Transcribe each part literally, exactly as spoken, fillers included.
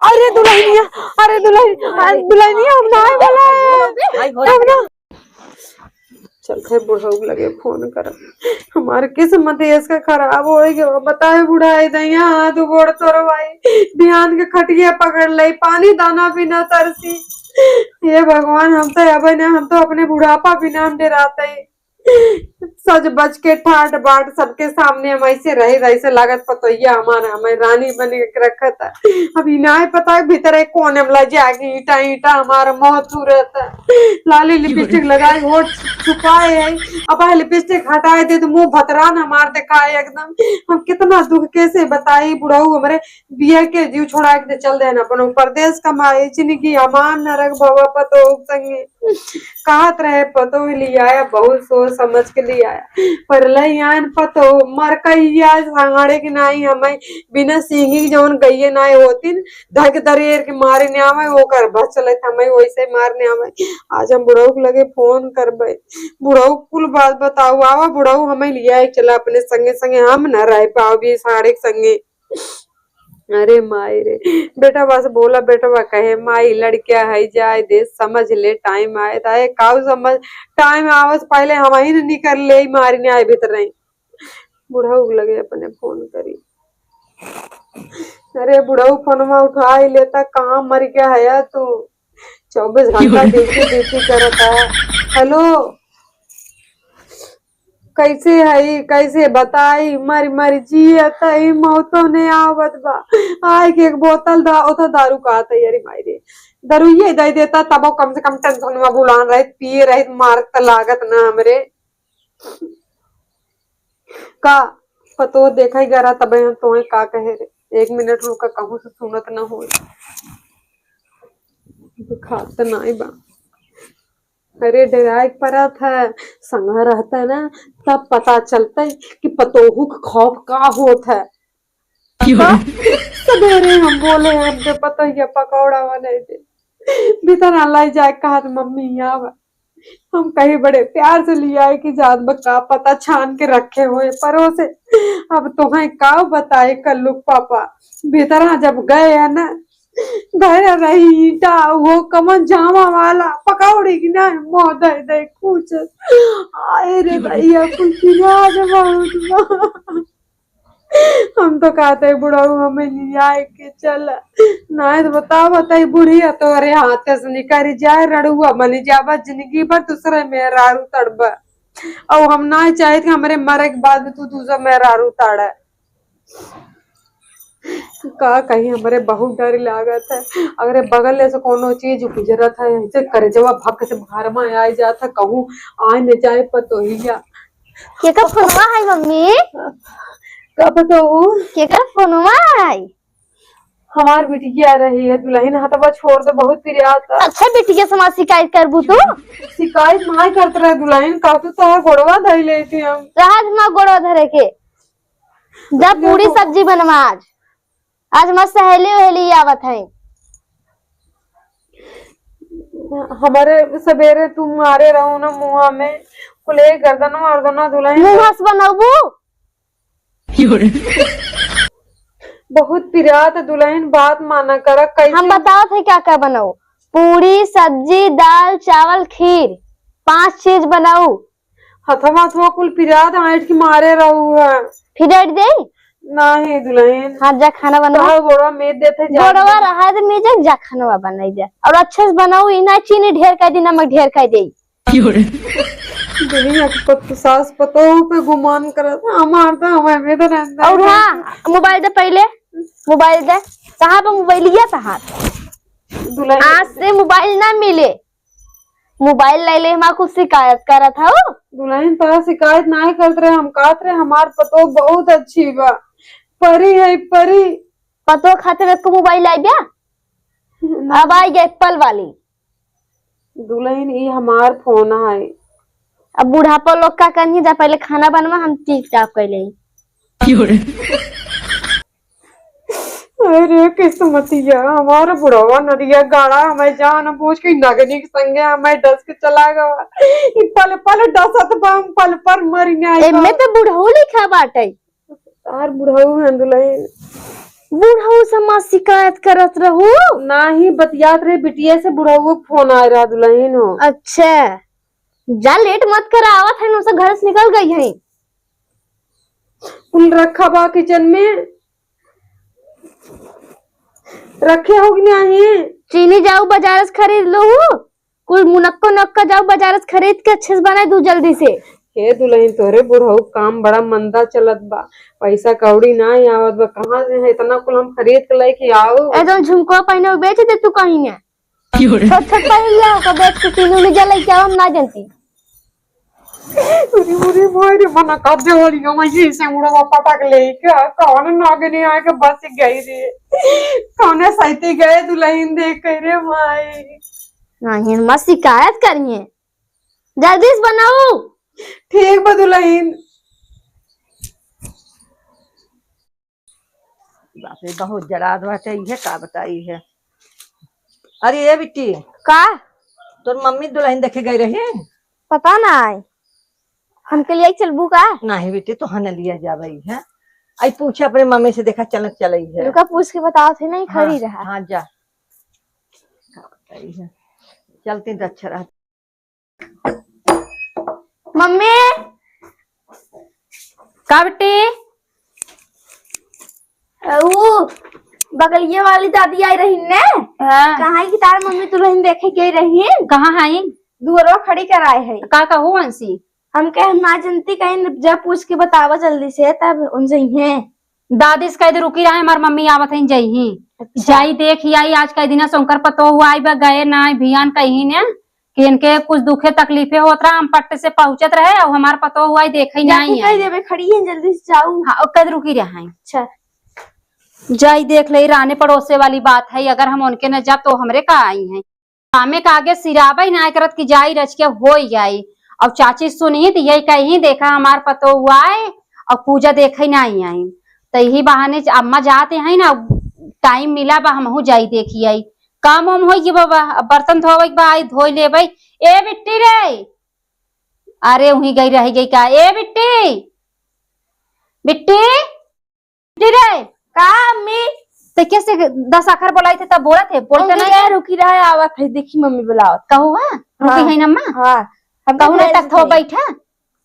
अरे दुल्हनिया, अरे दुल्हन, अरे दुल्हनिया, हम ना आए वाला है। हम ना। चलते बुढ़ऊ लगे फोन कर। हमार किस्मत इसका खराब हो गया। बताए बुढ़ाई दैया, हाथ गोड़ तोड़वाई, बिहान के खटिया पकड़ ले, पानी दाना बिना तरसी। हे भगवान, हम तो अब ना, हम तो अपने बुढ़ापा बिना हम डराते ही। सज बज के ठाट बाट सबके सामने हम ऐसे रहे, ऐसे लागत पतोहिया हमार हमें रानी बन के रखत है। अब इनाय पता है भीतर है कौन हमला जाके ईटा ईटा हमार मुंह थूरत है। लाली लिपस्टिक लगाए, होठ छुपाए है, अब लिपस्टिक हटाए दे तो मुंह भतरान हमार दिखाए एकदम। हम कितना दुख कैसे बताई बुढ़ऊ हमरे बिया के जीव छोड़ा के चल देना अपनो परदेस कमाए, जिंदगी हमार नरक भवा पतोह संगे। कहत रहे पतोह लियाया, बहुत सोच समझ के लियाया, पर लइयान पतोह मरकइया सांगड़े के नाई हमें बिना सींगी जौन गइये नाई होतिन, धक दरेर के मारे ने आवे, ओकर बस चलत हमें वैसे मारने आवे। आज हम बुढ़ऊ के लगे फोन करबे, बुढ़ऊ कुल बात बताऊ, आवा बुढ़ऊ हमें लिया चला अपने संगे संगे, हम न रह पाओ भी सांगड़े के संगे। अरे माई रे, बेटवा से बोला, बेटवा कहे, "माई, लड़किया है, जाए दे, समझ ले, टाइम आए था।" ए, काऊ समझ, टाइम आवे से पहले हम ही न निकल ले, मारी ने आए भीतर नहीं। बुढ़ऊ लगे अपने फोन करी। अरे बुढ़ऊ, फोनवा उठा ही लेता, कहाँ मर गया है यार तू? चउबीस घंटा ड्यूटी, ड्यूटी करता है। हेलो, कैसे है, कैसे बताई, मर मर जियत है, मौतो ने आवत बा। आए के एक बोतल दा, ओथा दारू का आता, अरे माई रे, दारू ये दे देता, तबो कम से कम टेंशन में भुलान रहे, पिए रहे, मारत लागत ना हमरे। का पतो देखा ही गरा, तबे हम तोहे का कहे रे, एक मिनट रुका, कहूँ से सुनत ना होई, दिखात नाई बा। अरे, डराए के परत है, संग रहता ना, तब पता चलता कि पतोहू के खौफ का होत है। क्यों? तो सबेरे हम बोले, "हमके पतोहिया पकौड़ा बनाई दे।" भीतर लाई जाए, कहत, "मम्मी, यहाँ बा।" हम कहीं बड़े प्यार से लियाए कि जात बा, का पता छान के रखे होए परोसे। अब तोहे का बताए कल्लू के पापा, भीतर जब गए है ना, घर रही ईटा, वो कमन जामा वाला पकौड़ी की ना, मोह दे दे कुछ। आए रे भैया, कुछ पिराज बहुत बा। हम तो कहते बुढ़ऊ हमें लियाए के चल, नाय तो बताओ, बताई बुढ़िया तोरे हाथे से निकल जाए, रड़ुआ बनी जाबा, जिंदगी भर दूसरे मेहरारू तड़बा। और हम ना चाहित कि हमरे मरे के बाद भी तू दूसरा मेहरारू ताड़े। का कही, हमरे बहुत डर लागत है। अगरे बगल से कोनो चीज गुजरत है, ऐसे करेजवा भक से बाहर में आ जात है, कहूँ आ न जाए पतोहिया। केकर फोनवा है मम्मी? का पता हो? केकर फोनवा है? हमार बिटिया रही है दुल्हन, हथवा छोड़ दे, बहुत पिरात है। अच्छा, बिटिया से हमार शिकायत करबू तू? शिकायत ना करत रहे दुल्हन, का तू तोहर गोड़वा धई लेती हम। रहा हमार गोड़वा धरे के। जा पूरी देखो। सब्जी बनवा आज। आज हमार सहेली उहेली आवत है। हमारे सबेरे तू मारे रहो ना मुँहा में, कुले गर्दन वर्दन दुल्हन। मुँह हंस बनबू? बहुत पिरात दुल्हन, बात माना करा। कैसे? हम बतावत है क्या क्या बनाऊ। पूरी, सब्जी, दाल, चावल, खीर, पांच चीज बनाऊ। हथवा हथवा कुल पिरात, आंट के मारे रहू है। फिर डांट दे? नाही दुल्हन। हाथ जा खाना बनवा। तोहर गोड़वा में देते जा। गोड़वा रहा दे में जा, जा खाना बनाई दे। और अच्छे से बनाऊ, ई ना चीनी ढेर कर दी, नमक ढेर कर दे। दुनिया के पत-, सास पतोह पे गुमान करत, हमार तो हमें में तो रहता है। और हाँ, मोबाइल दे पहले, मोबाइल दे। कहाँ पे मोबाइलिया तहार? दुल्हन आज से मोबाइल ना मिले, मोबाइल ले ले, हमार कुछ शिकायत करत हौ। दुल्हन तोरा शिकायत नाय करत रहे, हम कहत रहे हमार पतोह बहुत अच्छी बा, परी है परी। पतोह खातिर एक मोबाइल आई बा? ना। अब आई एप्पल वाली। दुल्हन, ई हमार फोन है। अब बुढ़ापा लोग का करनी जा, पहले खाना बनवा, हम टिप टाप कर लेई। क्यों रे? अरे किस्मतिया, हमारा बुढ़वा नरिया गाड़ा हमें जान बूझ के नगनी के संगे हमें डस के चला गवा। ई पल पल डसत बा, हम पल पल मरी ना। एमे तो बुढ़ऊ लिखा बाटे। तार बुढ़ऊ है दुल्हन। बुढ़ऊ से माँ शिकायत करत रहू? नाही, बतियात रहे बिटिया से, बुढ़ऊ के फोन आए रहा दुलहिन हो। अच्छा, जा लेट मत कर, आवत है, उनसे घर से निकल गई है। कुल रखा बा किचन में, रखे हो कि नाही? चीनी जाऊ बाजार से खरीद लो, कुल मुनक्को नक्का जाऊ बाजार से खरीद के अच्छे से बनाई दू जल्दी से। हे दुलहिन, तोहरे बुढ़ऊ काम बड़ा मंदा चलत बा, पैसा कौड़ी नाही आवत बा, कहाँ से है इतना कुल हम खरीद के लेके आऊ? ए जौन झुमको पहने हो बेच दे तू कहीं ना। छोट छोट पहन लिया ओकर बेच के तीनों में जलाई क्या हम ना जानती। उरी, उरी, माई रे, मना कर दे, होलिया में ये से उड़वा पटक ले, क्या, कौन नागिनी आके बस गई रे? कौने सैती गए दुलहिन देख के रे माई? नाही, मत शिकायत करिए, जल्दी से बनाऊ। ठीक बा दुलहिन। बाप रे, बहुत जड़ात बाटे, इहे का बताई है। अरे ए बिट्टी, का? तोर मम्मी दुलहिन देखे गई रही? पता नाही, हमके लिए चलबू का? नाही बिट्टी, तोहन लिया जाबई है। आई पूछे अपने मम्मी से, देखा चलत चलई है। रुका, पूछ के बतावत है, नाही हाँ, खड़ी रहा। हाँ जा। का बताई है, चलती तो अच्छा रहता। मम्मी। का बेटी? ऊ बगलिया वाली दादी आई रही ने। हाँ। कहाँ की तार मम्मी दुलहिन देखे गई रही? कहाँ है? दुअरवा खड़ी कराए है। का कहू अंशी? हम कहे हम ना जनती, कहीं जा पूछ के बतावा जल्दी से, तब उन जइहे। दादी से कह दे रुकी रहे, हमार मम्मी आवत है, जइही। अच्छा। जाई देखी आई, आज कई दिना से उनकर पतोहू आई बा, गए नाही, भियान कहीं ने कि इनके कुछ दुखे तकलीफे होत रहा, हम पट्ट से पहुँचत रहे, अब हमार पतोहू आई देखे नाही आई। कह देबे, खड़ी है, जल्दी से जाऊ। हाँ, ओ कद रुकी रहे हैं। अच्छा। जाई देख ले, राने पड़ोसे वाली बात है, अगर हम उनके न जाब तो हमरे का आई हैं। कामे का आगे सिराबई नाही करत कि जाई रच के होई जाई। अब चाची सुनही त यही कही, देखा हमार पतोहू आए और पूजा देखे नाही आई। त यही बहाने च-, अम्मा जाते हैं ना, टाइम मिला बा, हमहू जाई देखी आई। काम वाम होई गया बाबा, अब बर्तन धोवे के बा, आई धोई लेबई। ए बिट्टी रे, अरे वहीं गई रह गई का? ए बिट्टी, बिट्टी। जी रे। का अम्मी? ते कैसे दस आखर बोलाई थे तब बोलत है, बोलते उनके नहीं। रुकी रहा है, आवत है, देखी मम्मी बुलावत। कहू है? रुकी हाँ। है ना अम्मा? हाँ। हम कहू तो ना, तक थो बैठा।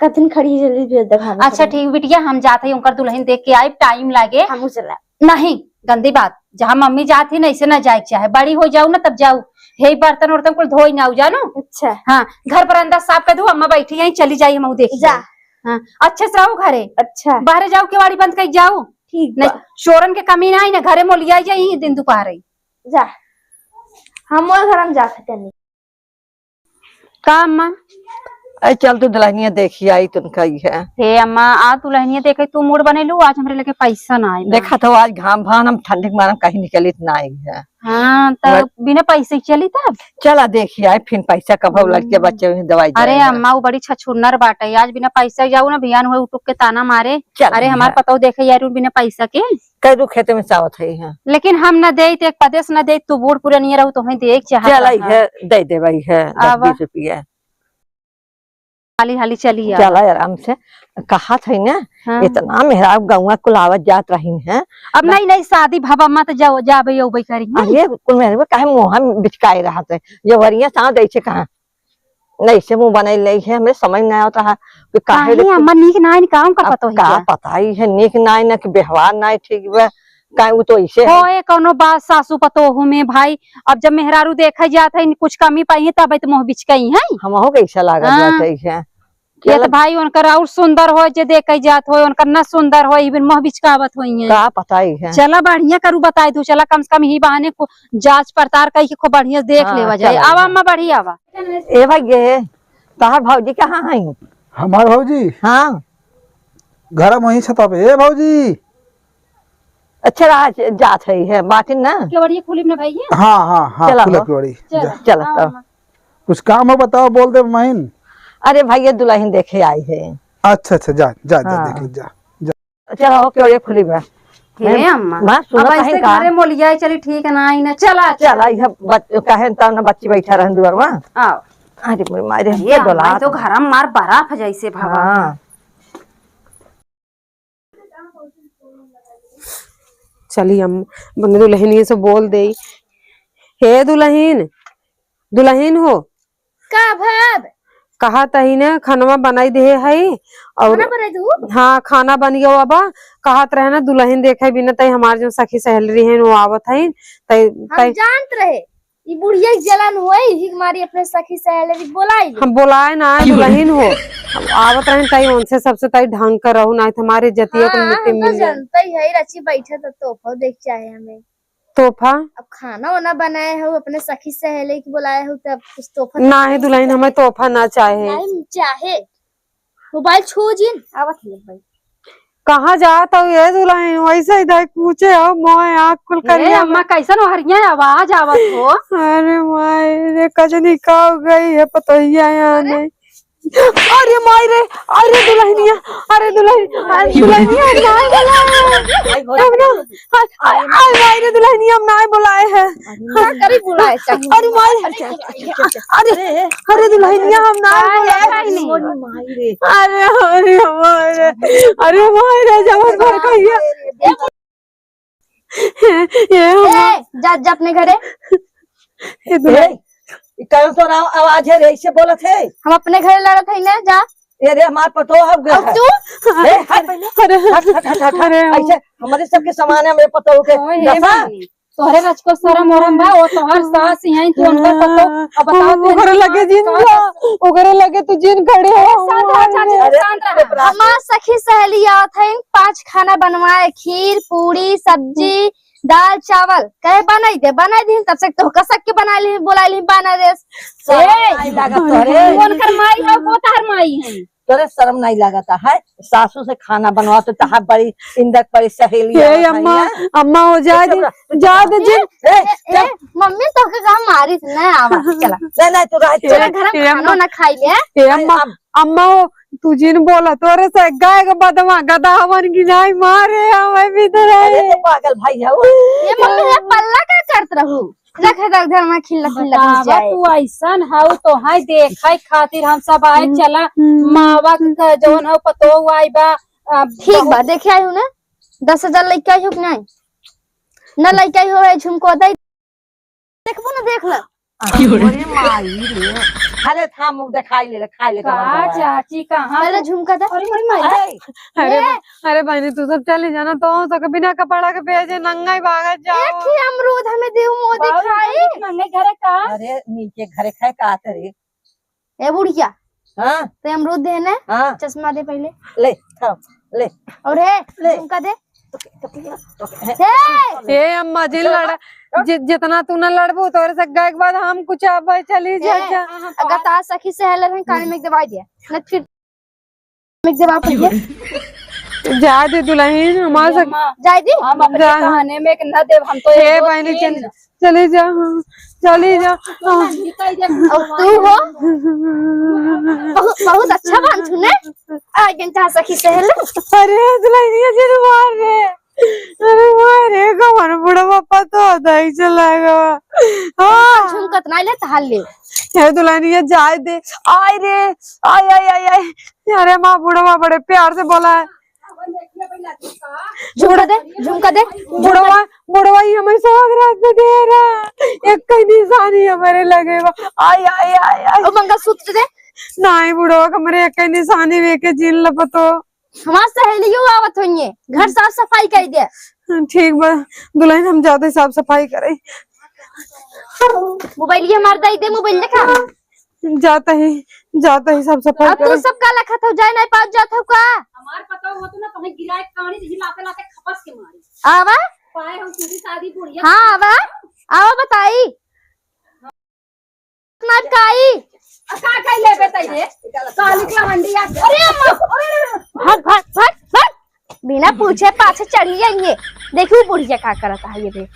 कतन खड़ी है, जल्दी भेज दे खाना अच्छा खाने। ठीक बिटिया, हम जात है उनकर दुलहिन देख के आइब, टाइम लागे। हम चला। नहीं, गंदी बात, जहाँ मम्मी जात ही ना, ऐसे ना जाए के चाहे, बड़ी हो जाऊ ना तब जाऊ। हे बर्तन उर्तन कुल धोई ना आऊ, जानो। अच्छा। हाँ, घर बरंदा साफ कर दू, अम्मा बैठी है, चली जाई, हम देखी जा। आई। हाँ, अच्छे से रहू घरे। अच्छा। बाहरे जाऊ, केवाड़ी बंद कर जाऊ। ठीक नहीं, बा। चोरन के कमी नाही ना, घरे मोलिया जाई दिन दुपहरे। जा, हम वो घर हम जात हनी। का अम्मा? अरे चल तू दुलहिनिया देखी आई तुन कही है। हे अम्मा, आ दुलहिनिया देखे तू मूड बने लू, आज हमरे लगे पैसा नाही बा। देखा तो आज घाम भान हम ठंडी के मारे कहीं निकलित नाही है। हाँ, तब बस। बिना पैसे के चली तब? चला देखी आई, फिर पैसा कब हम्म। लड़के बच्चे में दवाई अरे जाए। अम्मा, वो बड़ी छछुन्नर बाटे, आज बिना पैसा के जाऊ ना, भियान हुए उठुक के ताना मारे। चल अरे हमार भैया। पतोह देखे यार बिना पैसा के। कई दू खेते में चावत है यहाँ। लेकिन हम न देई, ते एक पदेस न देई, तू बूढ़ पुरानिया रहू, तोहे देई के चाहत चल आई रहा। है, दे दे भाई है, दस आवा। बीस रुपया। हाली हाली चली आवा। चला आराम से, कहत है ना, हाँ। इतना मेहराब गौवा कुल आवत जात रही है। अब ना। नहीं, नहीं, शादी भवा मत जाओ, जाबे अउबे करी, नहीं। अरे, कुल मेहराब काहे मुँह बिचकाए रहत है, जवरिया साथ ऐसे कहा, नहीं से मुँह बनाई ले है, हमें समझ नहीं आवत रहा कि काहे काहे लेकिन अम्मा नीक नाई न काम का अब पतो ही का क्या? पता ही है, नीक नाई न कि व्यवहार नाई ठीक बा, काहे वो तो ऐसे है। होए कौनो बात सासू पतोहू में भाई, अब जब मेहरारू देखे जात है, कुछ कमी पाई है, तब तो मुँह बिचकई है। हमहू के ऐसा लागत हाँ। बाटे है। ये चल तो भाई उनकर और सुंदर हो, जे देखे जात हो, उनकर ना सुंदर हो, इवन मुँह बिचकावत होई है। का पता ही है। चला बढ़िया करू बताई दू, चला कम से कम ही बहाने को जांच पड़ताल कई के खूब बढ़िया से देख हाँ, लेवा जाए। चला आवा जाए। अम्मा बढ़िया आवा। ए भाई, ये तहार भौजी कहाँ है? हमार भौजी? हाँ। घर में ही छता पे। ए भौजी। अच्छा, राज जात है, है, बाटिन ना? केवड़िया खोलिब ना भैया? हाँ, हाँ, हाँ, चला खुला हो। केवड़ी। चला। जा। चला आओ तब। अम्मा। कुछ काम हो बताओ, बोल दे महीन। अरे भैया, दुलहिन देखे आई है। अच्छा, अच्छा, जा, जा, जा, हाँ। देख ले, जा, जा। चला, ओके, ओके, खुली बा। हे मैं, अम्मा, मैं सुनत अब ऐसे ही का? घरे मोलिया चली, ठीक है ना, आई ना, चला, चला, चला। यह बच-, कहे त ना बच्ची बैठा रहन दुआर में। आओ। अरे मोर माई रे, ये के अम्मा, डोला तो था। घर में मार बर्फ जैसे भवा। हाँ। चली हम दुलहिनिया से बोल देई। हे दुलहिन, दुलहिन हो। का भब? कहत ही ना, खनवा बनाई देहे हई और खाना बनाई दू? हाँ, खाना बन गयो अब। कहत रहे ना, दुलहिन देखे बिना तई हमार जो सखी सहेली रही हैं, वो आवत हईन, तई, हम तई जानत रहे। ई बुढ़िया के जलन होई, ही हमारी अपने सखी सहेली के बोलाई ले। हम बोलाए ना आए, दुलहिन हो। आवत रहे तई उनसे सबसे तई ढंग कर रहू, नाहीं तो हमारे जतिया को हाँ, मिट्टी हम तो मिल जाए। जानते ही है, रची बैठे तो तोहफा देख के आए हमें। तोहफा? अब खाना वाना बनाए हो, अपने सखी सहेली के बोलाए हो, तब कुछ तोहफा तो नाहीं दुलहिन, हमें तोहफा ना चाहे। नाहीं चाहे। मोबाइल छू जिन, आवत है भाई। कहाँ जात हो ये दुलहिन? वैसे ही देख पूछे हो, मोए आँख कुल ए, करिया अम्मा, में। कैसन ओहरिया आवाज आवत हो? अरे माई रे, कजनी का हो गई है, पतोहिया यहाँ अरे? नहीं। अरे माई रे, अरे दुलहिनिया, अरे दुलहिन, अरे दुलहिनिया, हम नाय बोलाए। हम ना, अरे, अरे माई रे दुलहिनिया, हम नाय बोलाए हैं। का करी बुलाए चाही? अरे माई, अरे, अरे दुलहिनिया, हम नाय बोलाए। अरे, अरे, अरे, अरे माई रे, जवन घर कहिया। ये हम ए, जा, जा अपने घरे। ए, ई कौन सा आव-, आवाज है रे, ऐसे बोलत है? हम अपने घरे लड़त है ना, जा। ये रे, हमार पतोह अब गया और है। तू? ए, हट पहले। अरे, हट, हट, हट, हट, हट। अरे, ऐसे हमारे सबके सामान है, मेरे पतोह के ओए, हे दसा। बहिनी, तोहरे रचको शरम ओरम बा, वो तोहर सास यहीं, तू उनकर पतोह। अब बताओ, तू ओकरे लगे जिन जा, ओकरे लगे तू जिन खड़े हो। शांत रह, चाची, अरे, शांत रह। हमार सखी सहेली आवत है, पांच खाना बनवाए, खीर, पूरी, सब्जी, दाल चावल कहे बनाई दे, बनाई दीन, तब से तोहका सबके बनाई ली, बोलाई ली, बना दे। शरम ए, नाई लागत तोहरे? उनकर माई हो, को तहर माई है? तोरे शरम नाई लागत है? सासू से खाना बनवा तो तहार बड़ी इंदर बड़ी सहेली हे आवत है, अम्मा, हैं? अम्मा हो जा चुप दे, रह, तू जा चुप दे रह। जिन। ए, ए, ए, चुप। मम्मी तोहके का मारी से ना आवा, चला। नहीं, नहीं, तू रह, चला चुप। घर में ए, खाना अम्मा। ना खाई ले। ए, अम्मा, नहीं, अब अम्मा हो, तू जिन बोला, तोरे से गाय के बदमा गदा हवन की नाई मारे, हमें भी तो रहे। अरे तो पागल भाई है वो। ये मम्मी, ये पल्ला का करत रहू? रख, रख, घर में खिल्ला, खिल्ला घुस बतावा, जाए। तू ऐसन हऊ, तोहई देखई खातिर हम सब आए, हम्म, चला, हम्म। मावा के जौन हऊ पतोह आई बा, आ, ठीक बा, बहुत देखे आई हूँ ना, दस हजार लेके आई हूँ कि नहीं? ना लेके आई हो, ए झुमको दे। देखबो ना, देख ले। अरे माई रे। अरे थाम, मुंह देखाई ले, खाई ले, का गवा, गवा। चाची, कहाँ पहले झुमका दे। अरे, अरे माई। अरे, अरे, ए। अरे बहनी, तू सब चली जाना, तो सब बिना कपड़ा के भेजे, नंगा ही भागत जाओ। एक ही अमरूद हमें देऊ, मोदी बाबू, खाई। नंगे घरे का? अरे, नीचे घरे खाए का करे? ए बुढ़िया, हाँ? ते अमरूद दे ने, हाँ। चश्मा दे पहले। ले, खाओ, ले। और है, ले। झुमका दे। हे! हे अम्मा जी, चलो, लड़ा, चलो। जि-, जितना तू ना लड़बू, तोरे से गाय के बाद हम कुछ अब चली जा, ए, जा। अगर तार सखी सहेली रही, कान में एक दबाई दिया, न फिर में एक दबाई पहले। जा दे दुलहिन, हमार से अम्मा, जाए दी। हम अपने जा। कहने में एक न देव, हम तो हे एक दो बहनी, तीन। चल, चली जा, हाँ, चली जा, हाँ। और तू हो? बहुत, बहुत अच्छा बांधू ने। आ गन का सखी सहेली। अरे, दुलहिनिया जी मार रे। अरे, मार रे, कमर बुढ़वा पतो दई चला गवा। हाँ। झुमकत ना ले, तहार ले। हे दुलहिनिया, जाए दे। आय रे, आय, आय, आय, आय। अरे माँ, बुढ़वा बड़े प्यार से बोला है। झुमका दे, झुमका दे। बुढ़वा, बुढ़वा, ये हमें सुहाग रात में दे रहा। एक कहीं निशानी हमारे लगे बा। आय, आय, आय, आय। ओ मंगलसूत्र दे। नाहीं बुढ़वा, हमरे एक कहीं निशानी वे के जिन लपतो। हमार सहेलियो आवत होइए, घर साफ सफाई कर दे। ठीक बा, दुलहिन हम जाते साफ सफाई करे। मोबाइल ये हमार दे दे, मोबाइल देखा। जाता ही, जाता ही सब सफाई अब तू करे। सब का लखत हो, जाए नहीं पास जात हो का? हमार पता हो तो ना, तुम्हें गिराए कानी से हिलाते लाते खपस के मारी। आवा? पाए हम तुझी शादी बुढ़िया। हाँ, आवा? आवा बताई। ना काई? आ का काई लेबे तई रे? काली के हंडिया। अरे अम्मा, अरे, अरे, अरे। भाग, भाग, भाग, भाग। बिना पूछे पाछे चढ़ी जाइए। देखियो बुढ़िया का करत है ये देख।